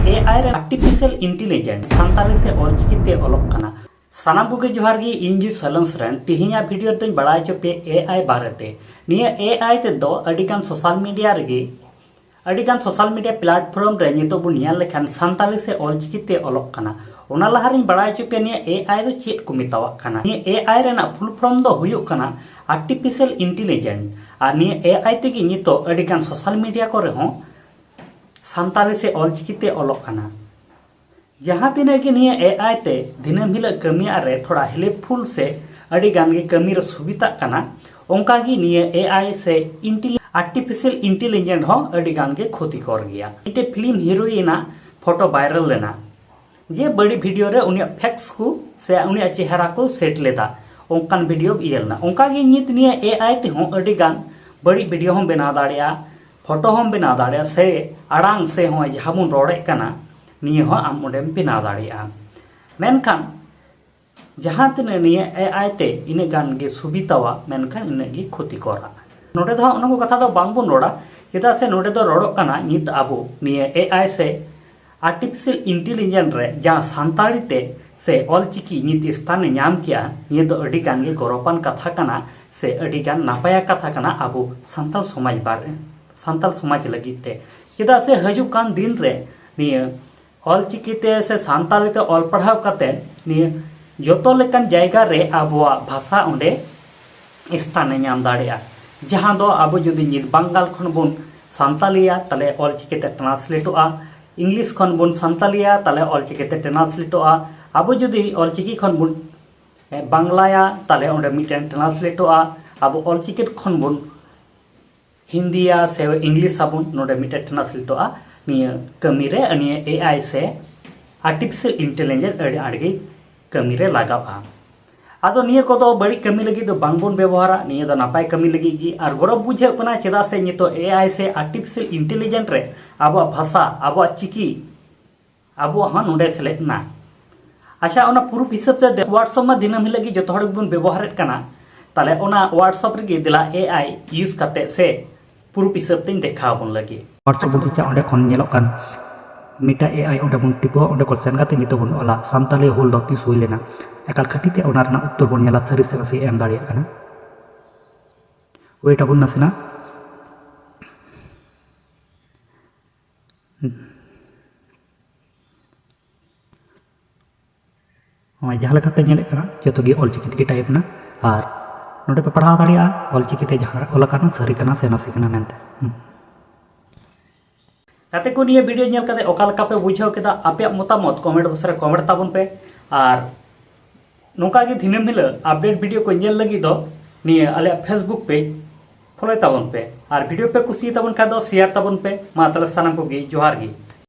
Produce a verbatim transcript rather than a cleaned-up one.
AI ᱨᱮ artificial intelligence Santali ᱥᱮ ᱚᱞᱪᱤᱠᱤ ᱛᱮ ᱚᱞᱚᱜ ᱠᱟᱱᱟ᱾ ᱥᱟᱱᱟᱢ ᱠᱚᱜᱮ ᱡᱚᱦᱟᱨ ᱜᱮ, ᱤᱧ ᱡᱤ ᱥᱚᱭᱞᱚᱱ ᱥᱚᱨᱮᱱ᱾ ᱛᱤᱦᱤᱧᱟᱜ ᱵᱷᱤᱰᱤᱭᱳ ᱨᱮᱫᱚᱧ ᱵᱟᱲᱟᱭ ᱦᱚᱪᱚ ᱯᱮᱭᱟ AI ᱵᱟᱨᱮᱛᱮ᱾ ᱱᱤᱭᱟᱹ AI ᱛᱮᱫᱚ ᱟᱹᱰᱤᱜᱟᱱ ᱥᱳᱥᱟᱞ ᱢᱤᱰᱤᱭᱟ ᱨᱮᱜᱮ, ᱟᱹᱰᱤᱜᱟᱱ ᱥᱳᱥᱟᱞ ᱢᱤᱰᱤᱭᱟ ᱯᱞᱟᱴᱯᱷᱚᱨᱢ ᱨᱮ ᱱᱤᱛᱚᱜ ᱵᱚᱱ ᱧᱮᱞ ᱞᱮᱠᱷᱟᱱ ᱥᱟᱱᱛᱟᱲᱤ ᱥᱮ ᱚᱞᱪᱤᱠᱤ ᱛᱮ ᱚᱞᱚᱜ ᱠᱟᱱᱟ᱾ ᱚᱱᱟ ᱞᱟᱦᱟ ᱨᱤᱧ ᱵᱟᱲᱟᱭ ᱦᱚᱪᱚ ᱯᱮᱭᱟ ᱱᱤᱭᱟᱹ AI ᱫᱚ ᱪᱮᱫ ᱠᱚ ᱢᱮᱛᱟᱣᱟᱜ ᱠᱟᱱᱟ᱾ ᱱᱤᱭᱟᱹ AI ᱨᱮᱱᱟᱜ ᱯᱷᱩᱞ ᱯᱷᱚᱨᱢ ᱫᱚ ᱦᱩᱭᱩᱜ ᱠᱟᱱᱟ ᱟᱨᱴᱤᱯᱷᱤᱥᱤᱭᱟᱞ ᱤᱱᱴᱮᱞᱤᱡᱮᱱᱥ᱾ ᱟᱨ ᱱᱤᱭᱟᱹ AI ᱛᱮᱜᱮ ᱱᱤᱛᱚᱜ ᱟᱹᱰᱤᱜᱟᱱ ᱥᱳᱥᱟᱞ ᱢᱤᱰᱤᱭᱟ ᱠᱚᱨᱮ ᱦᱚᱸ ᱥᱟᱱᱛᱟᱲᱤ ᱥᱮ ᱚᱞᱪᱤᱠᱤ ᱛᱮ ᱚᱞᱚᱜ ᱠᱟᱱᱟ᱾ ᱡᱟᱦᱟᱸ ᱛᱤᱱᱟᱹᱜ ᱜᱮ ᱱᱤᱭᱟᱹ AI ᱛᱮ ᱫᱤᱱᱟᱹᱢ ᱦᱤᱞᱳᱜ ᱠᱟᱹᱢᱤᱭᱟᱜ ᱨᱮ ᱛᱷᱚᱲᱟ ᱦᱮᱞᱯᱯᱷᱩᱞ ᱥᱮ ᱟᱹᱰᱤ ᱜᱟᱱ ᱜᱮ ᱠᱟᱹᱢᱤ ᱨᱮ ᱥᱩᱵᱤᱛᱟᱜ ᱠᱟᱱᱟ, ᱚᱱᱠᱟ ᱜᱮ ᱱᱤᱭᱟᱹ AI ᱥᱮ ᱤᱱᱴᱮᱞᱤ-, ᱟᱨᱴᱤᱯᱷᱤᱥᱤᱭᱟᱞ ᱤᱱᱴᱮᱞᱤᱡᱮᱱᱥ ᱦᱚᱸ ᱟᱹᱰᱤ ᱜᱟᱱ ᱜᱮ ᱠᱷᱚᱛᱤᱠᱚᱨ ᱜᱮᱭᱟ᱾ ᱢᱤᱫᱴᱮᱡ ᱯᱷᱤᱞᱢ ᱦᱤᱨᱳᱭᱤᱱᱟᱜ ᱯᱷᱳᱴᱳ ᱵᱷᱟᱭᱨᱟᱞ ᱞᱮᱱᱟ, ᱡᱮ ᱵᱟᱹᱲᱤᱡ ᱵᱷᱤᱰᱤᱭᱳ ᱨᱮ ᱩᱱᱤᱭᱟᱜ ᱯᱷᱮᱥ ᱠᱚ ᱥᱮ ᱩᱱᱤᱭᱟᱜ ᱪᱮᱦᱨᱟ ᱠᱚ ᱥᱮᱴ ᱞᱮᱫᱟ, ᱚᱱᱠᱟᱱ ᱵᱷᱤᱰᱤᱭᱳ ᱤᱭᱟᱹ ᱞᱮᱱᱟ᱾ ᱚᱱᱠᱟ ᱜᱮ ᱱᱤᱛ ᱱᱤᱭᱟᱹ AI ᱛᱮᱦᱚᱸ ᱟᱹᱰᱤ ᱜᱟᱱ ᱵᱟᱹᱲᱤᱡ ᱵᱷᱤᱰᱤᱭᱳ ᱦᱚᱸᱢ ᱵᱮᱱᱟᱣ ᱫᱟᱲᱮᱭᱟᱜᱼᱟ, ᱯᱷᱳᱴᱳ ᱦᱚᱸᱢ ᱵᱮᱱᱟᱣ ᱫᱟᱲᱮᱭᱟᱜᱼᱟ, ᱥᱮ ᱟᱲᱟᱝ ᱥᱮ ᱦᱚᱸᱜᱼᱚᱭ ᱡᱟᱦᱟᱸ ᱵᱚᱱ ᱨᱚᱲᱮᱫ ᱠᱟᱱᱟ, ᱱᱤᱭᱟᱹ ᱦᱚᱸ ᱟᱢ ᱚᱸᱰᱮᱢ ᱵᱮᱱᱟᱣ ᱫᱟᱲᱮᱭᱟᱜᱼᱟ᱾ ᱢᱮᱱᱠᱷᱟᱱ ᱡᱟᱦᱟᱸ ᱛᱤᱱᱟᱹᱜ ᱱᱤᱭᱟᱹ AI ᱛᱮ ᱤᱱᱟᱹᱜ ᱜᱟᱱ ᱜᱮ ᱥᱩᱵᱤᱛᱟᱣᱟ, ᱢᱮᱱᱠᱷᱟᱱ ᱤᱱᱟᱹᱜ ᱜᱮ ᱠᱷᱚᱛᱤᱠᱚᱨᱟ᱾ ᱱᱚᱰᱮ ᱫᱚ ᱦᱟᱸᱜ ᱚᱱᱟ ᱠᱚ ᱠᱟᱛᱷᱟ ᱫᱚ ᱵᱟᱝᱵᱚᱱ ᱨᱚᱲᱟ, ᱪᱮᱫᱟᱜ ᱥᱮ ᱱᱚᱰᱮ ᱫᱚ ᱨᱚᱲᱚᱜ ᱠᱟᱱᱟ ᱱᱤᱛ ᱟᱵᱚ ᱱᱤᱭᱟᱹ AI ᱥᱮ ᱟᱨᱴᱤᱯᱷᱤᱥᱤᱭᱟᱞ ᱤᱱᱴᱮᱞᱤᱡᱮᱱᱥ ᱨᱮ ᱡᱟᱦᱟᱸ ᱥᱟᱱᱛᱟᱲᱤ ᱛᱮ ᱥᱮ ᱚᱞᱪᱤᱠᱤ ᱱᱤᱛ ᱥᱛᱷᱟᱱᱮ ᱧᱟᱢ ᱠᱮᱜᱼᱟ, ᱱᱤᱭᱟᱹ ᱫᱚ ᱟᱹᱰᱤ ᱜᱟᱱ ᱜᱮ ᱜᱚᱨᱚᱵᱟᱱ ᱠᱟᱛᱷᱟ ᱠᱟᱱᱟ ᱥᱮ ᱟᱹᱰᱤ ᱜᱟᱱ ᱱᱟᱯᱟᱭᱟ ᱠᱟᱛᱷᱟ ᱠᱟᱱᱟ ᱟᱵᱚ ᱥᱟᱱᱛᱟᱲ ᱥᱚᱢᱟᱡᱽ ᱵᱟᱨᱮ, ᱥᱟᱱᱛᱟᱲ ᱥᱚᱢᱟᱡᱽ ᱞᱟᱹᱜᱤᱫ ᱛᱮ᱾ ᱪᱮᱫᱟᱜ ᱥᱮ ᱦᱤᱡᱩᱜ ᱠᱟᱱ ᱫᱤᱱ ᱨᱮ ᱱᱤᱭᱟᱹ ᱚᱞᱪᱤᱠᱤ ᱛᱮ ᱥᱮ ᱥᱟᱱᱛᱟᱲᱤ ᱛᱮ ᱚᱞ ᱯᱟᱲᱦᱟᱣ ᱠᱟᱛᱮ ᱱᱤᱭᱟᱹ ᱡᱚᱛᱚ ᱞᱮᱠᱟᱱ ᱡᱟᱭᱜᱟ ᱨᱮ ᱟᱵᱚᱣᱟᱜ ᱵᱷᱟᱥᱟ ᱚᱸᱰᱮ ᱥᱛᱷᱟᱱᱮ ᱧᱟᱢ ᱫᱟᱲᱮᱭᱟᱜᱼᱟ᱾ ᱡᱟᱦᱟᱸ ᱫᱚ ᱟᱵᱚ ᱡᱩᱫᱤ ᱱᱤᱛ ᱵᱟᱝᱜᱟᱞ ᱠᱷᱚᱱ ᱵᱚᱱ ᱥᱟᱱᱛᱟᱞᱤᱭᱟ, ᱛᱟᱦᱞᱮ ᱚᱞᱪᱤᱠᱤ ᱛᱮ ᱴᱨᱟᱱᱥᱞᱮᱴᱚᱜᱼᱟ᱾ ᱤᱝᱞᱤᱥ ᱠᱷᱚᱱ ᱵᱚᱱ ᱥᱟᱱᱛᱟᱞᱤᱭᱟ, ᱛᱟᱦᱞᱮ ᱚᱞᱪᱤᱠᱤ ᱛᱮ ᱴᱨᱟᱱᱥᱞᱮᱴᱚᱜᱼᱟ᱾ ᱟᱵᱚ ᱡᱩᱫᱤ ᱚᱞᱪᱤᱠᱤ ᱠᱷᱚᱱ ᱵᱚᱱ, ᱮ, ᱵᱟᱝᱞᱟᱭᱟ, ᱛᱟᱦᱞᱮ ᱚᱸᱰᱮ ᱢᱤᱫᱴᱮᱱ ᱴᱨᱟᱱᱥᱞᱮᱴᱚᱜᱼᱟ᱾ ᱟᱵᱚ ᱚᱞᱪᱤᱠᱤ ᱠᱷᱚᱱ ᱵᱚᱱ ᱦᱤᱱᱫᱤᱭᱟ ᱥᱮ ᱤᱝᱞᱤᱥ ᱟᱵᱚᱱ, ᱱᱚᱰᱮ ᱢᱤᱫᱴᱮᱱ ᱴᱨᱟᱱᱥᱞᱮᱴᱚᱜᱼᱟ᱾ ᱱᱤᱭᱟᱹ ᱠᱟᱹᱢᱤ ᱨᱮ, ᱱᱤᱭᱟᱹ AI ᱥᱮ ᱟᱨᱴᱤᱯᱷᱤᱥᱤᱭᱟᱞ ᱤᱱᱴᱮᱞᱤᱡᱮᱱᱥ ᱟᱹᱰᱤ ᱟᱸᱴ ᱜᱮ ᱠᱟᱹᱢᱤ ᱨᱮ ᱞᱟᱜᱟᱜᱼᱟ᱾ ᱟᱫᱚ ᱱᱤᱭᱟᱹ ᱠᱚᱫᱚ ᱵᱟᱹᱲᱤᱡ ᱠᱟᱹᱢᱤ ᱞᱟᱹᱜᱤᱫ ᱫᱚ ᱵᱟᱝᱵᱚᱱ ᱵᱮᱵᱚᱦᱟᱨᱟ, ᱱᱤᱭᱟᱹ ᱫᱚ ᱱᱟᱯᱟᱭ ᱠᱟᱹᱢᱤ ᱞᱟᱹᱜᱤᱫ ᱜᱮ᱾ ᱟᱨ ᱜᱚᱨᱚᱵᱽ ᱵᱩᱡᱷᱟᱹᱜ ᱠᱟᱱᱟ, ᱪᱮᱫᱟᱜ ᱥᱮ ᱱᱤᱛᱚᱜ AI ᱥᱮ ᱟᱨᱴᱤᱯᱷᱤᱥᱤᱭᱟᱞ ᱤᱱᱴᱮᱞᱤᱡᱮᱱᱥ ᱨᱮ ᱟᱵᱚᱣᱟᱜ ᱵᱷᱟᱥᱟ, ᱟᱵᱚᱣᱟᱜ ᱪᱤᱠᱤ, ᱟᱵᱚᱣᱟᱜ ᱦᱚᱸ ᱱᱚᱰᱮ ᱥᱮᱞᱮᱫ ᱮᱱᱟ᱾ ᱟᱪᱪᱷᱟ, ᱚᱱᱟ ᱯᱨᱩᱯᱷ ᱦᱤᱥᱟᱹᱵ ᱛᱮ WhatsApp ᱢᱟ ᱫᱤᱱᱟᱹᱢ ᱦᱤᱞᱳᱜ ᱜᱮ ᱡᱚᱛᱚ ᱦᱚᱲ ᱜᱮᱵᱚᱱ ᱵᱮᱵᱚᱦᱟᱨᱮᱫ ᱠᱟᱱᱟ, ᱛᱟᱦᱞᱮ ᱚᱱᱟ WhatsApp ᱨᱮᱜᱮ ᱫᱮᱞᱟ AI use ᱠᱟᱛᱮ ᱥᱮ ᱯᱨᱩᱯᱷ ᱦᱤᱥᱟᱹᱵ ᱛᱮᱧ ᱫᱮᱠᱷᱟᱣ ᱟᱵᱚᱱ ᱞᱟᱹᱜᱤᱫ᱾ WhatsApp ᱵᱚᱱ ᱴᱷᱤᱠᱟ, ᱚᱸᱰᱮ ᱠᱷᱚᱱ ᱧᱮᱞᱚᱜ ᱠᱟᱱ ᱢᱤᱫᱴᱟᱝ ᱮ ᱟᱭ ᱚᱸᱰᱮ ᱵᱚᱱ ᱴᱤᱯᱟᱹᱣᱟ, ᱚᱸᱰᱮ ᱠᱚ ᱥᱮᱱ ᱠᱟᱛᱮ ᱧᱩᱛᱩᱢ ᱵᱚᱱ ᱚᱞᱟ, ᱥᱟᱱᱛᱟᱞᱤ ᱦᱩᱞ ᱫᱚ ᱛᱤᱥ ᱦᱩᱭ ᱞᱮᱱᱟ᱾ ᱮᱠᱟᱞ ᱠᱟᱹᱴᱤᱡ ᱛᱮ ᱚᱱᱟ ᱨᱮᱱᱟᱜ ᱩᱛᱛᱚᱨ ᱵᱚᱱ ᱧᱮᱞᱟ, ᱥᱟᱹᱨᱤ ᱥᱮ ᱱᱟᱥᱮ ᱮᱢ ᱫᱟᱲᱮᱭᱟᱜ ᱠᱟᱱᱟ᱾ ᱳᱭᱮᱴ ᱟᱵᱚᱱ ᱱᱟᱥᱮᱱᱟᱜ᱾ ᱱᱚᱜᱼᱚᱭ ᱡᱟᱦᱟᱸ ᱞᱮᱠᱟ ᱯᱮ ᱧᱮᱞᱮᱫ ᱠᱟᱱᱟ, ᱡᱚᱛᱚ ᱜᱮ ᱚᱞᱪᱤᱠᱤ ᱛᱮᱜᱮ ᱴᱟᱭᱤᱯ ᱮᱱᱟ᱾ ᱟᱨ ᱱᱚᱰᱮ ᱯᱮ ᱯᱟᱲᱦᱟᱣ ᱫᱟᱲᱮᱭᱟᱜᱼᱟ ᱚᱞᱪᱤᱠᱤ ᱛᱮ ᱡᱟᱦᱟᱸ ᱚᱞ ᱟᱠᱟᱱᱟ, ᱥᱟᱹᱨᱤ ᱠᱟᱱᱟ ᱥᱮ ᱱᱟᱥᱮ ᱠᱟᱱᱟ ᱢᱮᱱᱛᱮ᱾ ᱦᱩᱸ᱾ ᱜᱟᱛᱮ ᱠᱚ, ᱱᱤᱭᱟᱹ ᱵᱷᱤᱰᱤᱭᱳ ᱧᱮᱞ ᱠᱟᱛᱮ ᱚᱠᱟ ᱞᱮᱠᱟ ᱯᱮ ᱵᱩᱡᱷᱟᱹᱣ ᱠᱮᱫᱟ? ᱟᱯᱮᱭᱟᱜ ᱢᱚᱛᱟᱢᱚᱛ ᱠᱚᱢᱮᱱᱴ ᱵᱚᱠᱥ ᱨᱮ ᱠᱚᱢᱮᱱᱴ ᱛᱟᱵᱚᱱ ᱯᱮ᱾ ᱟᱨ ᱱᱚᱝᱠᱟ ᱜᱮ ᱫᱤᱱᱟᱹᱢ ᱦᱤᱞᱳᱜ ᱟᱯᱰᱮᱴ ᱵᱷᱤᱰᱤᱭᱳ ᱠᱚ ᱧᱮᱞ ᱞᱟᱹᱜᱤᱫ ᱫᱚ ᱱᱤᱭᱟᱹ ᱟᱞᱮᱭᱟᱜ ᱯᱷᱮᱥᱵᱩᱠ ᱯᱮᱡᱽ ᱯᱷᱚᱞᱳᱭ ᱛᱟᱵᱚᱱ ᱯᱮ᱾ ᱟᱨ ᱵᱷᱤᱰᱤᱭᱳ ᱯᱮ ᱠᱩᱥᱤᱭᱟᱛᱟᱵᱚᱱ ᱠᱷᱟᱱ ᱫᱚ ᱥᱮᱭᱟᱨ ᱛᱟᱵᱚᱱ ᱯᱮ᱾ ᱢᱟ ᱛᱟᱦᱞᱮ ᱥᱟᱱᱟᱢ ᱠᱚᱜᱮ ᱡᱚᱦᱟᱨ ᱜᱮ᱾